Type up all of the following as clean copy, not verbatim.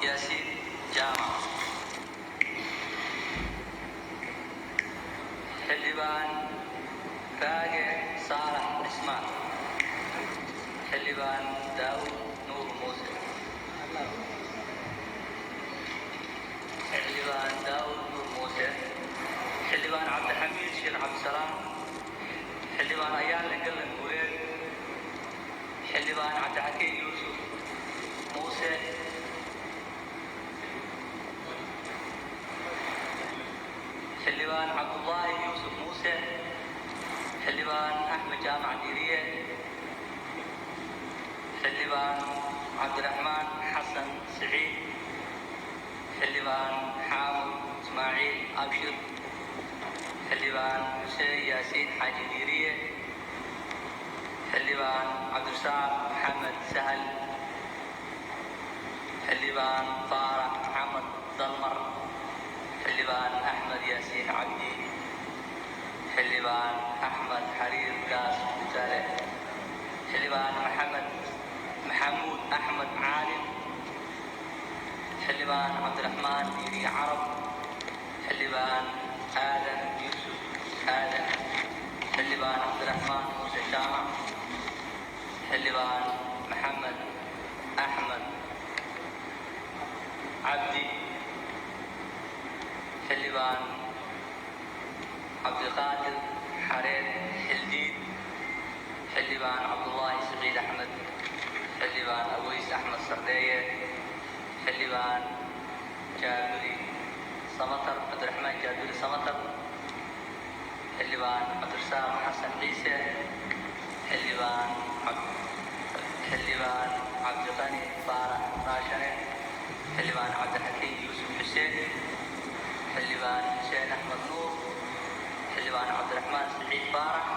Yaasiin Jaamac, Xildhibaan Raage Saalax Cismaan, Xildhibaan Daawud Nuur Muuse, Xildhibaan Daawud Nuur Muuse, Xildhibaan Cabdixamiid Sheekh Cabdisalaam, Xildhibaan Ayaale Gallan Guuleed, Xildhibaan Cabdixakiin Yuusuf Muuse, Xildhibaan Cabdullaahi Yuusuf Muuse, Xildhibaan Axmed Jaamac Diiriye, Xildhibaan Cabdiraxmaan Xasan Siciid, Xildhibaan Xaamud Ismaaciil Abshir, Xildhibaan Xuseen Yaasiin Xaaji Diiriye, Xildhibaan Cabdirasaaq Maxamed Sahal, Xildhibaan Faarax Maxamed Dalmar, Xildhibaan Axmed Yaasiin Cabdi, Xildhibaan Axmed Xariir Gaas Gutaale, Xildhibaan Maxamed Maxamuud Axmed Caalim, Xildhibaan Cabdiraxmaan Diiri Carab, Xildhibaan Aadan Yuusuf Aadan, Xildhibaan Cabdiraxmaan Muuse Jaamac, Xildhibaan Maxamed Axmed Cabdi, Xildhibaan Cabdiqaadir Xareed Xildiid, Xildhibaan Cabdullaahi Siciid Axmed, Xildhibaan Aweys Axmed Sardeeye, Xildhibaan Jaabiri Samatar, Cabdiraxmaan Jaabiri Samatar, Xildhibaan Cabdirasaaq Xasan Ciise, Xildhibaan Cabdiqani Faarax Raashane, Xildhibaan Cabdixakiin Yuusuf Xuseen, Xildhibaan Xuseen Axmed Nuur, Xildhibaan Cabdiraxmaan Siciid Faarax,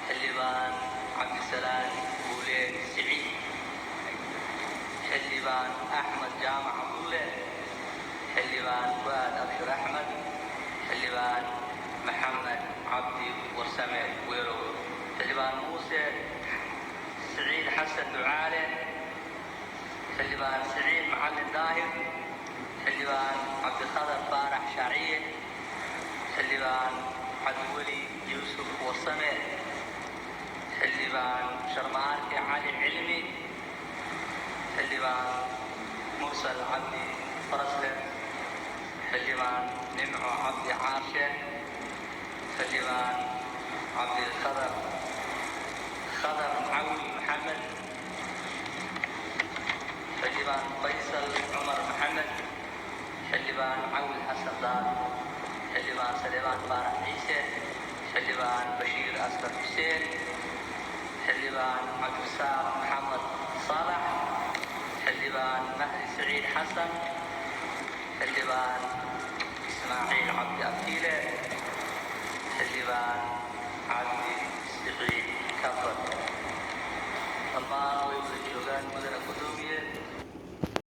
Xildhibaan Cabdisalaan Guuleed Siciid, Xildhibaan Axmed Jaamac Cabdulle, Xildhibaan Fuaad Abshir Axmed, Xildhibaan Maxamed Cabdi Warsame Weerow, Xildhibaan Muuse Siciid Xasan Ducaale, Xildhibaan Siciid Macalin Daahir, Xildhibaan Cabdikhadar Faarax Shaaciye, Xildhibaan Cabdiweli Yuusuf Warsame, Xildhibaan Sharmaarke Cali Cilmi, Xildhibaan Mursal Cabdi Farasle, Xildhibaan Nimco Cabdi Caarshe, Xildhibaan Cabdikhadar Khadar Cawil Maxamed, Xildhibaan Faysal Cumar Maxamed, Xildhibaan Cawil Xasan Daad, Xildhibaan Saleebaan Faarax Ciise, Xildhibaan Bashiir Askar Xuseen, Xildhibaan Cabdirasaaq Maxamed Saalax, Xildhibaan Mahdi Siciid Xasan, Xildhibaan Ismaaciil Cabdi Abtiile, Xildhibaan Cabdi Siciid Kafar. Dhammaan way wada joogaan, mudana gudoomiye.